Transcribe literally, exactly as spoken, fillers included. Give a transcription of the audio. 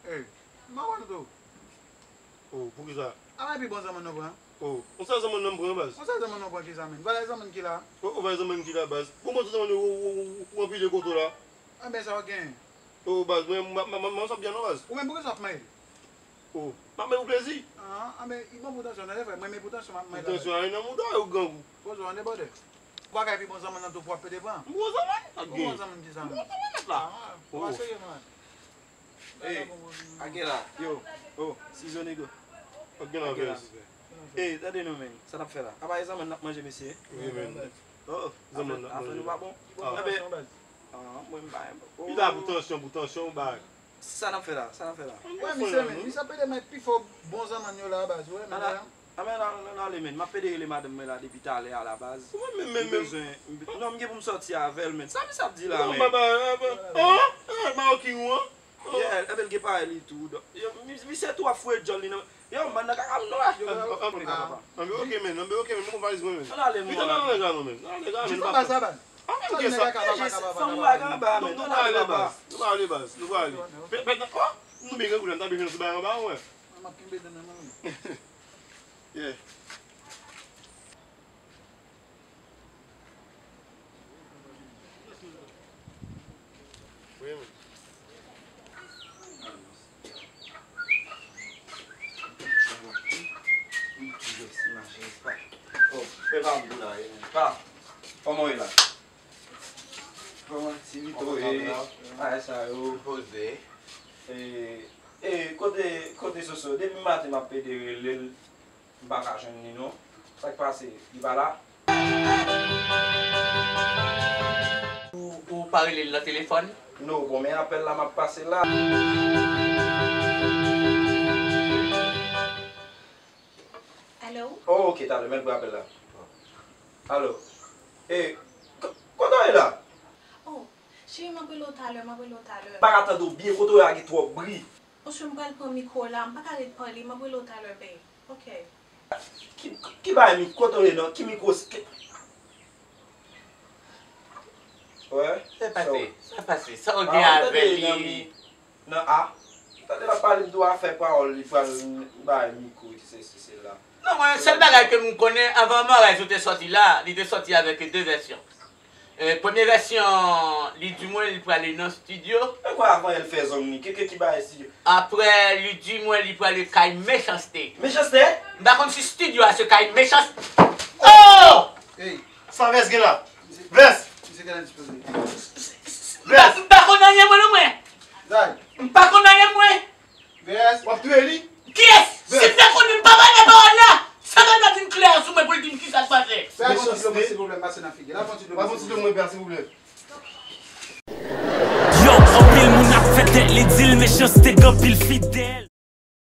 Ey, m pa konn tou. Oh, poukisa? A, epi bon zanmann nou pran. Oh, yon sèl zanmann nan m pran, baz. Yon sèl zanmann nou pran, ki zanmann? Valè zanmann ki la? Oh, oh, valè zanmann ki la, baz. Bon, bon, tout zanmann ou, ou, ou, ou anpile kote w la. Anben, sa w gen? Oh, baz, mwen, m, m, m, m, m ap byen non, baz. Ou menm, poukisa w ap maye? Oh, m ap maye pou plezi. Ah, anben, li bon pou tansyon, tande frè, mwen menm pou tansyon, m ap maye. Pou tansyon, ay nan mouda, ou grangou. Poze w, an debòde. Ou pa ka epi bon zanmann nan tou pou w ap pede pran. M bon zanmann? Ak gen. Ou bon zanmann, ki zanmann? M bon zanmann nèt la. Ah, ou pa serye, man. Ey, Akela, yo, oh, Sizo Negro. Akela. Ey, tande non, men, sa n ap fè la? Apa e zanmann n ap manje, mesye? Wi, men. Oh, zanmann n ap manje. Afè nou pa bon? Ah. Anben, ah, mwen, m pa, oh. Li la pou tansyon, pou tansyon, ou bay. Sa n ap fè la? Sa n ap fè la? Wè, misye, men, misye ap pede met pi fò bon zanmann yo la, baz, wè, men. Anben, ann ale, men. M ap pede rele madanm mwen la depi talè a la, baz. Ou menm, menm, menm, menm. M bezwen, m be-, non, m gen pou m sòti avè l, men. Sa misye ap di la, men? Non, ba, ba, ba, oh, eh, Marokin ou an? Yeah, epi l gen parèy li tou. Yo, mi-, misye tou ap foure djòl li nan, yo, m nan kaka m nwa. Yo, yo, yo, papa. Anben, ok, men, anben, ok, men, m pran valiz mwen, men. Ann ale, men. Pita nan nèg la, non, men. Nan nèg la, men, papa. Sa menm gen sa. Fanm ou a gen anba, men. Nou prale, baz. Nou prale, baz. Nou prale. Pèt, pèt, oh, nou byen gen koulè, m ta byen jwenn sou bagay anba, wè. M ap kenbe dan nan men. Yeah. Wi, men. Oh, pe pa m la, pa. Kòman w ye la? Kòman ti Vito ye? Bagay sa yo. Poze. E, e, kote, kote Soso? Depi maten m ap pede rele l, m pa ka jwenn li non. Sa k pase? Li pa la? Ou, ou pa rele l nan telefòn? Non, bon, men apèl la m ap pase la. Alo? Oh, ok, talè, mèt pran apèl la. Alo. E, k-, kote w ye la? Oh, cheri, m ap rele w talè, m ap rele w talè. M pa ka tande w byen, kote w ye a gen twòp bri. Monchè, m pral pran mikwo la, m pa ka ret pale, m ap rele w talè, babe. Ok. Ki, ki bagay mi-, kote w ye non? Ki mikwo? Wè? Sa pase, sa pase. Sa w gen avè li? Nan a. Tande l ap pale m tou afè pawòl, li pral bay mikwo, ki sesi, sela. Non, mwen, sèl bagay ke m konnen, avan Maray yo te sòti la, li te sòti avèk de vèsyon. E, premye vèsyon, li di mwen li prale nan estidyo. E kwa avan el fè zong li? Ke, ke ki bay estidyo? Apre, li di mwen li prale kay Mechanste. Mechanste? M pa konn si estidyo a se kay Mechanste. Oh! Ey! Sa vès gen la? Vès! Misye gen la dispoze. M pa, m pa konn anyen mwen non mwen. Zay. M pa konn anyen mwen. Vès. W ap touye li? Kiyès? Si m te konnen m pa pale pawòl la. Sa ka ta di m klè sou mwen pou l di m kisa k pase. Fè yon ti dlo mwen silvouplè, m pase nan figi. La fè yon ti dlo mwen silvouplè. Yo, anpil moun ap fè tèt li di l Mechanste gen anpil fidèl.